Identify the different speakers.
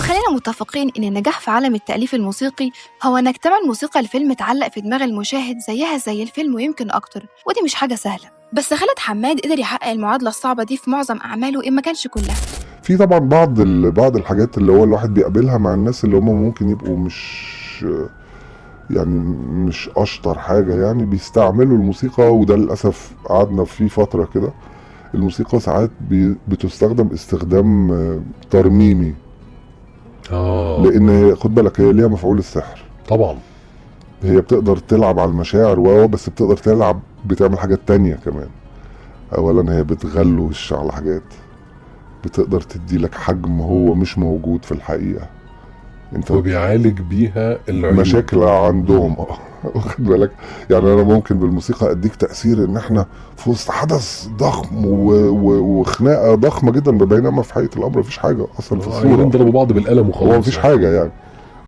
Speaker 1: وخلينا متفقين إن النجاح في عالم التأليف الموسيقي هو إنك تعمل موسيقى الفيلم تعلق في دماغ المشاهد زيها زي الفيلم ويمكن أكتر، ودي مش حاجة سهلة. بس خالد حماد قدر يحقق المعادلة الصعبة دي في معظم أعماله إن ما كانش كلها.
Speaker 2: في طبعا بعض الحاجات اللي هو الواحد بيقابلها مع الناس اللي هم ممكن يبقوا مش يعني مش أشطر حاجة، يعني بيستعملوا الموسيقى، وده للأسف قعدنا فيه فترة كده. الموسيقى ساعات بتستخدم استخدام ترميمي. لان خد بالك هي ليها مفعول السحر
Speaker 3: طبعا،
Speaker 2: هي بتقدر تلعب على المشاعر بس بتقدر تلعب، بتعمل حاجات تانية كمان. اولا هي بتغلوش على حاجات، بتقدر تدي لك حجم هو مش موجود في الحقيقة، انت
Speaker 3: وبيعالج بيها العيوب،
Speaker 2: مشاكل عندهم. واخد بالك؟ يعني انا ممكن بالموسيقى اديك تأثير ان احنا في وسط حدث ضخم وخناقه ضخمة جدا، بينما في حقيقة الامر مفيش حاجة اصلا في الصورة،
Speaker 3: ضربوا بعض بالقلم وخلاص،
Speaker 2: هو مفيش حاجة يعني.